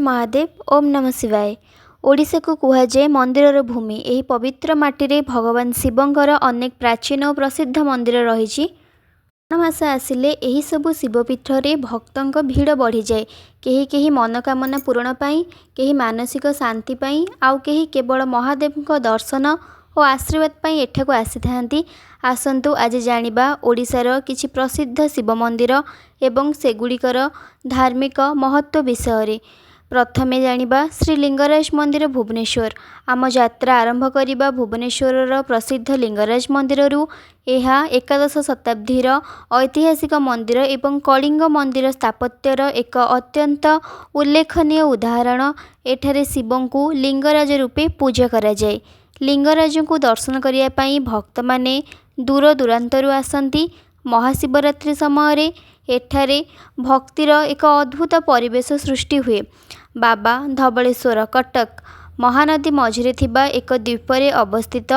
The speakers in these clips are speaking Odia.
ମହାଦେବ, ଓମ୍ ନମଃ ଶିବାୟ। ଓଡ଼ିଶାକୁ କୁହାଯାଏ ମନ୍ଦିରର ଭୂମି। ଏହି ପବିତ୍ର ମାଟିରେ ଭଗବାନ ଶିବଙ୍କର ଅନେକ ପ୍ରାଚୀନ ଓ ପ୍ରସିଦ୍ଧ ମନ୍ଦିର ରହିଛି। ମାସ ଆସିଲେ ଏହିସବୁ ଶିବପୀଠରେ ଭକ୍ତଙ୍କ ଭିଡ଼ ବଢ଼ିଯାଏ। କେହି କେହି ମନୋକାମନା ପୂରଣ ପାଇଁ, କେହି ମାନସିକ ଶାନ୍ତି ପାଇଁ, ଆଉ କେହି କେବଳ ମହାଦେବଙ୍କ ଦର୍ଶନ ଓ ଆଶୀର୍ବାଦ ପାଇଁ ଏଠାକୁ ଆସିଥାନ୍ତି। ଆସନ୍ତୁ ଆଜି ଜାଣିବା ଓଡ଼ିଶାର କିଛି ପ୍ରସିଦ୍ଧ ଶିବ ମନ୍ଦିର ଏବଂ ସେଗୁଡ଼ିକର ଧାର୍ମିକ ମହତ୍ତ୍ୱ ବିଷୟରେ। ପ୍ରଥମେ ଜାଣିବା ଶ୍ରୀ ଲିଙ୍ଗରାଜ ମନ୍ଦିର, ଭୁବନେଶ୍ୱର। ଆମ ଯାତ୍ରା ଆରମ୍ଭ କରିବା ଭୁବନେଶ୍ୱରର ପ୍ରସିଦ୍ଧ ଲିଙ୍ଗରାଜ ମନ୍ଦିରରୁ। ଏହା ଏକାଦଶ ଶତାବ୍ଦୀର ଐତିହାସିକ ମନ୍ଦିର ଏବଂ କଳିଙ୍ଗ ମନ୍ଦିର ସ୍ଥାପତ୍ୟର ଏକ ଅତ୍ୟନ୍ତ ଉଲ୍ଲେଖନୀୟ ଉଦାହରଣ। ଏଠାରେ ଶିବଙ୍କୁ ଲିଙ୍ଗରାଜ ରୂପେ ପୂଜା କରାଯାଏ। ଲିଙ୍ଗରାଜଙ୍କୁ ଦର୍ଶନ କରିବା ପାଇଁ ଭକ୍ତମାନେ ଦୂର ଦୂରାନ୍ତରୁ ଆସନ୍ତି। ମହାଶିବରାତ୍ରି ସମୟରେ ଏଠାରେ ଭକ୍ତିର ଏକ ଅଦ୍ଭୁତ ପରିବେଶ ସୃଷ୍ଟି ହୁଏ। ବାବା ଧବଳେଶ୍ୱର, କଟକ। ମହାନଦୀ ମଝିରେ ଥିବା ଏକ ଦ୍ୱୀପରେ ଅବସ୍ଥିତ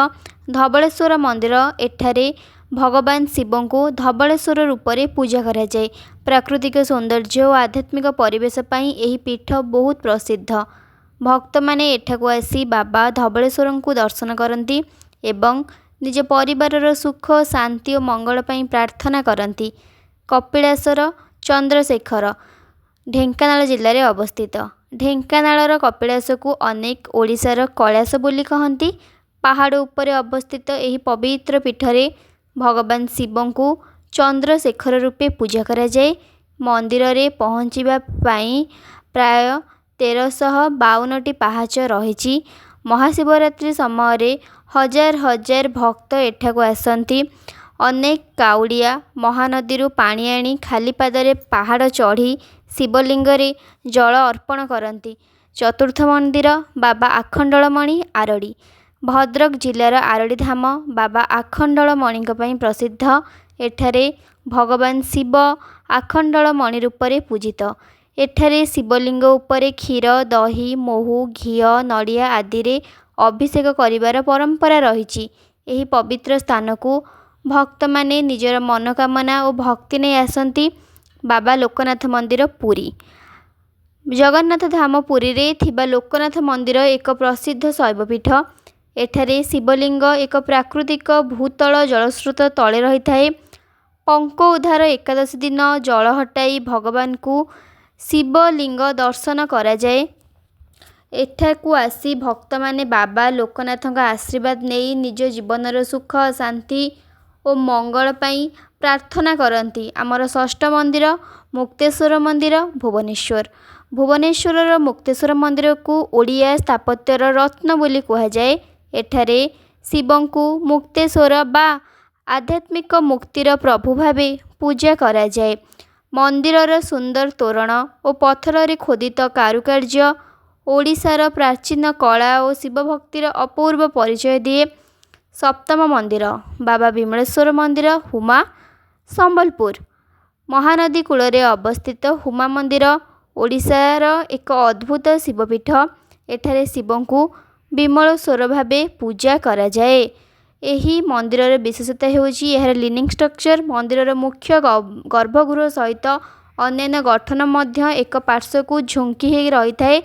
ଧବଳେଶ୍ୱର ମନ୍ଦିର। ଏଠାରେ ଭଗବାନ ଶିବଙ୍କୁ ଧବଳେଶ୍ୱର ରୂପରେ ପୂଜା କରାଯାଏ। ପ୍ରାକୃତିକ ସୌନ୍ଦର୍ଯ୍ୟ ଓ ଆଧ୍ୟାତ୍ମିକ ପରିବେଶ ପାଇଁ ଏହି ପୀଠ ବହୁତ ପ୍ରସିଦ୍ଧ। ଭକ୍ତମାନେ ଏଠାକୁ ଆସି ବାବା ଧବଳେଶ୍ୱରଙ୍କୁ ଦର୍ଶନ କରନ୍ତି ଏବଂ ନିଜ ପରିବାରର ସୁଖ, ଶାନ୍ତି ଓ ମଙ୍ଗଳ ପାଇଁ ପ୍ରାର୍ଥନା କରନ୍ତି। କପିଳାସର ଚନ୍ଦ୍ରଶେଖର, ଢେଙ୍କାନାଳ ଜିଲ୍ଲାରେ ଅବସ୍ଥିତ। ଢେଙ୍କାନାଳର କପିଳାସକୁ ଅନେକ ଓଡ଼ିଶାର କୈଳାସ ବୋଲି କହନ୍ତି। ପାହାଡ଼ ଉପରେ ଅବସ୍ଥିତ ଏହି ପବିତ୍ର ପୀଠରେ ଭଗବାନ ଶିବଙ୍କୁ ଚନ୍ଦ୍ରଶେଖର ରୂପେ ପୂଜା କରାଯାଏ। ମନ୍ଦିରରେ ପହଞ୍ଚିବା ପାଇଁ ପ୍ରାୟ 1352ଟି ପାହାଚ ରହିଛି। ମହାଶିବରାତ୍ରି ସମୟରେ ହଜାର ହଜାର ଭକ୍ତ ଏଠାକୁ ଆସନ୍ତି। ଅନେକ କାଉଡ଼ିଆ ମହାନଦୀରୁ ପାଣି ଆଣି ଖାଲି ପାଦରେ ପାହାଡ଼ ଚଢ଼ି ଶିବଲିଙ୍ଗରେ ଜଳ ଅର୍ପଣ କରନ୍ତି। ଚତୁର୍ଥ ମନ୍ଦିର, ବାବା ଆଖଣ୍ଡଳମଣି, ଆରଡ଼ି। ଭଦ୍ରକ ଜିଲ୍ଲାର ଆରଡ଼ି ଧାମ ବାବା ଆଖଣ୍ଡଳମଣିଙ୍କ ପାଇଁ ପ୍ରସିଦ୍ଧ। ଏଠାରେ ଭଗବାନ ଶିବ ଆଖଣ୍ଡଳମଣି ରୂପରେ ପୂଜିତ। ଏଠାରେ ଶିବଲିଙ୍ଗ ଉପରେ କ୍ଷୀର, ଦହି, ମହୁ, ଘିଅ, ନଡ଼ିଆ ଆଦିରେ ଅଭିଷେକ କରିବାର ପରମ୍ପରା ରହିଛି। ଏହି ପବିତ୍ର ସ୍ଥାନକୁ ଭକ୍ତମାନେ ନିଜର ମନୋକାମନା ଓ ଭକ୍ତି ନେଇ ଆସନ୍ତି। ବାବା ଲୋକନାଥ ମନ୍ଦିର, ପୁରୀ। ଜଗନ୍ନାଥ ଧାମ ପୁରୀରେ ଥିବା ଲୋକନାଥ ମନ୍ଦିର ଏକ ପ୍ରସିଦ୍ଧ ଶୈବପୀଠ। ଏଠାରେ ଶିବଲିଙ୍ଗ ଏକ ପ୍ରାକୃତିକ ଭୂତଳ ଜଳସ୍ରୋତ ତଳେ ରହିଥାଏ। ପଙ୍କ ଉଦ୍ଧାର ଏକାଦଶୀ ଦିନ ଜଳ ହଟାଇ ଭଗବାନଙ୍କୁ ଶିବଲିଙ୍ଗ ଦର୍ଶନ କରାଯାଏ। ଏଠାକୁ ଆସି ଭକ୍ତମାନେ ବାବା ଲୋକନାଥଙ୍କ ଆଶୀର୍ବାଦ ନେଇ ନିଜ ଜୀବନର ସୁଖ, ଶାନ୍ତି ଓ ମଙ୍ଗଳ ପାଇଁ ପ୍ରାର୍ଥନା କରନ୍ତି। ଆମର ଷଷ୍ଠ ମନ୍ଦିର, ମୁକ୍ତେଶ୍ୱର ମନ୍ଦିର, ଭୁବନେଶ୍ୱର। ଭୁବନେଶ୍ୱରର ମୁକ୍ତେଶ୍ୱର ମନ୍ଦିରକୁ ଓଡ଼ିଆ ସ୍ଥାପତ୍ୟର ରତ୍ନ ବୋଲି କୁହାଯାଏ। ଏଠାରେ ଶିବଙ୍କୁ ମୁକ୍ତେଶ୍ୱର ବା ଆଧ୍ୟାତ୍ମିକ ମୁକ୍ତିର ପ୍ରଭୁ ଭାବେ ପୂଜା କରାଯାଏ। ମନ୍ଦିରର ସୁନ୍ଦର ତୋରଣ ଓ ପଥରରେ ଖୋଦିତ କାରୁକାର୍ଯ୍ୟ ଓଡ଼ିଶାର ପ୍ରାଚୀନ କଳା ଓ ଶିବଭକ୍ତିର ଅପୂର୍ବ ପରିଚୟ ଦିଏ। ସପ୍ତମ ମନ୍ଦିର, ବାବା ବିମଳେଶ୍ୱର ମନ୍ଦିର, ହୁମା, ସମ୍ବଲପୁର। ମହାନଦୀ କୂଳରେ ଅବସ୍ଥିତ ହୁମା ମନ୍ଦିର ଓଡ଼ିଶାର ଏକ ଅଦ୍ଭୁତ ଶିବପୀଠ। ଏଠାରେ ଶିବଙ୍କୁ ବିମଳେଶ୍ୱର ଭାବେ ପୂଜା କରାଯାଏ। ଏହି ମନ୍ଦିରର ବିଶେଷତା ହେଉଛି ଏହାର ଲିନିଂ ଷ୍ଟ୍ରକ୍ଚର। ମନ୍ଦିରର ମୁଖ୍ୟ ଗର୍ଭଗୃହ ସହିତ ଅନ୍ୟାନ୍ୟ ଗଠନ ମଧ୍ୟ ଏକ ପାର୍ଶ୍ୱକୁ ଝୁଙ୍କି ହୋଇ ରହିଥାଏ।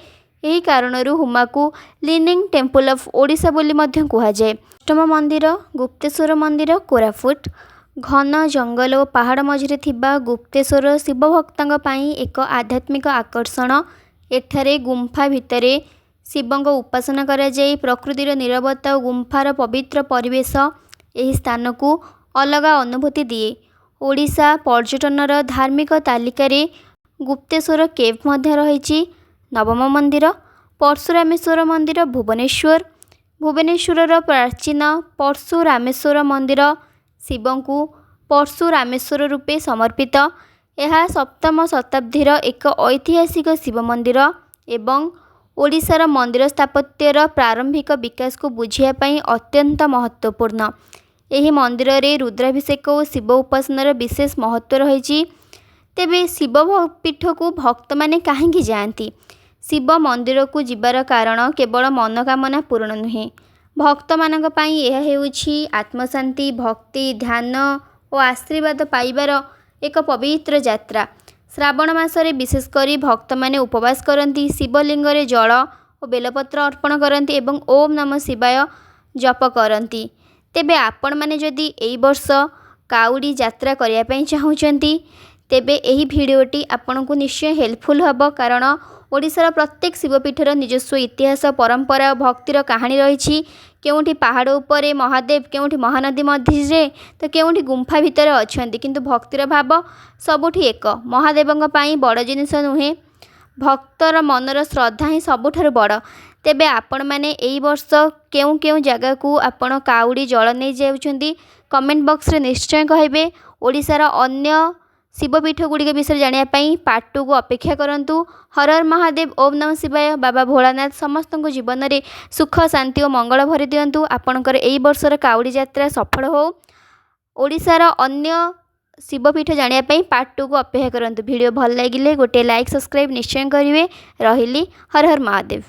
ଏହି କାରଣରୁ ହୁମାକୁ ଲିନିଂ ଟେମ୍ପଲ ଅଫ୍ ଓଡ଼ିଶା ବୋଲି ମଧ୍ୟ କୁହାଯାଏ। ଅଷ୍ଟମ ମନ୍ଦିର, ଗୁପ୍ତେଶ୍ୱର ମନ୍ଦିର, କୋରାପୁଟ। ଘନ ଜଙ୍ଗଲ ଓ ପାହାଡ଼ ମଝିରେ ଥିବା ଗୁପ୍ତେଶ୍ୱର ଶିବଭକ୍ତଙ୍କ ପାଇଁ ଏକ ଆଧ୍ୟାତ୍ମିକ ଆକର୍ଷଣ। ଏଠାରେ ଗୁମ୍ଫା ଭିତରେ ଶିବଙ୍କ ଉପାସନା କରାଯାଇ। ପ୍ରକୃତିର ନିରବତା ଓ ଗୁମ୍ଫାର ପବିତ୍ର ପରିବେଶ ଏହି ସ୍ଥାନକୁ ଅଲଗା ଅନୁଭୂତି ଦିଏ। ଓଡ଼ିଶା ପର୍ଯ୍ୟଟନର ଧାର୍ମିକ ତାଲିକାରେ ଗୁପ୍ତେଶ୍ୱର କେଭ୍ ମଧ୍ୟ ରହିଛି। ନବମ ମନ୍ଦିର, ପରଶୁରାମେଶ୍ୱର ମନ୍ଦିର, ଭୁବନେଶ୍ୱର। ଭୁବନେଶ୍ୱରର ପ୍ରାଚୀନ ପରଶୁରାମେଶ୍ୱର ମନ୍ଦିର ଶିବଙ୍କୁ ପରଶୁରାମେଶ୍ୱର ରୂପେ ସମର୍ପିତ। ଏହା ସପ୍ତମ ଶତାବ୍ଦୀର ଏକ ଐତିହାସିକ ଶିବ ମନ୍ଦିର ଏବଂ ଓଡ଼ିଶାର ମନ୍ଦିର ସ୍ଥାପତ୍ୟର ପ୍ରାରମ୍ଭିକ ବିକାଶକୁ ବୁଝିବା ପାଇଁ ଅତ୍ୟନ୍ତ ମହତ୍ତ୍ୱପୂର୍ଣ୍ଣ। ଏହି ମନ୍ଦିରରେ ରୁଦ୍ରାଭିଷେକ ଓ ଶିବ ଉପାସନାର ବିଶେଷ ମହତ୍ତ୍ୱ ରହିଛି। ତେବେ ଶିବ ପୀଠକୁ ଭକ୍ତମାନେ କାହିଁକି ଯାଆନ୍ତି? ଶିବ ମନ୍ଦିରକୁ ଯିବାର କାରଣ କେବଳ ମନୋକାମନା ପୂରଣ ନୁହେଁ। ଭକ୍ତମାନଙ୍କ ପାଇଁ ଏହା ହେଉଛି ଆତ୍ମଶାନ୍ତି, ଭକ୍ତି, ଧ୍ୟାନ ଓ ଆଶୀର୍ବାଦ ପାଇବାର ଏକ ପବିତ୍ର ଯାତ୍ରା। ଶ୍ରାବଣ ମାସରେ ବିଶେଷ କରି ଭକ୍ତମାନେ ଉପବାସ କରନ୍ତି, ଶିବଲିଙ୍ଗରେ ଜଳ ଓ ବେଲପତ୍ର ଅର୍ପଣ କରନ୍ତି ଏବଂ ଓମ୍ ନମଃ ଶିବାୟ ଜପ କରନ୍ତି। ତେବେ ଆପଣମାନେ ଯଦି ଏଇ ବର୍ଷ କାଉଡ଼ି ଯାତ୍ରା କରିବା ପାଇଁ ଚାହୁଁଛନ୍ତି, ତେବେ ଏହି ଭିଡ଼ିଓଟି ଆପଣଙ୍କୁ ନିଶ୍ଚୟ ହେଲ୍ପଫୁଲ୍ ହେବ, କାରଣ ଓଡ଼ିଶାର ପ୍ରତ୍ୟେକ ଶିବପୀଠର ନିଜସ୍ୱ ଇତିହାସ, ପରମ୍ପରା ଓ ଭକ୍ତିର କାହାଣୀ ରହିଛି। କେଉଁଠି ପାହାଡ଼ ଉପରେ ମହାଦେବ, କେଉଁଠି ମହାନଦୀ ମଝିରେ ତ କେଉଁଠି ଗୁମ୍ଫା ଭିତରେ ଅଛନ୍ତି, କିନ୍ତୁ ଭକ୍ତିର ଭାବ ସବୁଠି ଏକ। ମହାଦେବଙ୍କ ପାଇଁ ବଡ଼ ଜିନିଷ ନୁହେଁ, ଭକ୍ତର ମନର ଶ୍ରଦ୍ଧା ହିଁ ସବୁଠାରୁ ବଡ଼। ତେବେ ଆପଣମାନେ ଏଇ ବର୍ଷ କେଉଁ କେଉଁ ଜାଗାକୁ ଆପଣ କାଉଡ଼ି ଜଳ ନେଇ ଯାଉଛନ୍ତି, କମେଣ୍ଟ ବକ୍ସରେ ନିଶ୍ଚୟ କହିବେ। ଓଡ଼ିଶାର ଅନ୍ୟ ଶିବପୀଠ ଗୁଡ଼ିକ ବିଷୟରେ ଜାଣିବା ପାଇଁ ପାର୍ଟ 2କୁ ଅପେକ୍ଷା କରନ୍ତୁ। ହର ହର ମହାଦେବ, ଓମ୍ ନମଃ ଶିବାୟ। ବାବା ଭୋଳାନାଥ ସମସ୍ତଙ୍କ ଜୀବନରେ ସୁଖ, ଶାନ୍ତି ଓ ମଙ୍ଗଳ ଭରି ଦିଅନ୍ତୁ। ଆପଣଙ୍କର ଏଇ ବର୍ଷର କାଉଡ଼ି ଯାତ୍ରା ସଫଳ ହେଉ। ଓଡ଼ିଶାର ଅନ୍ୟ ଶିବପୀଠ ଜାଣିବା ପାଇଁ ପାର୍ଟ 2କୁ ଅପେକ୍ଷା କରନ୍ତୁ। ଭିଡ଼ିଓ ଭଲ ଲାଗିଲେ ଗୋଟିଏ ଲାଇକ୍, ସବସ୍କ୍ରାଇବ୍ ନିଶ୍ଚୟ କରିବେ। ରହିଲି, ହର ହର ମହାଦେବ।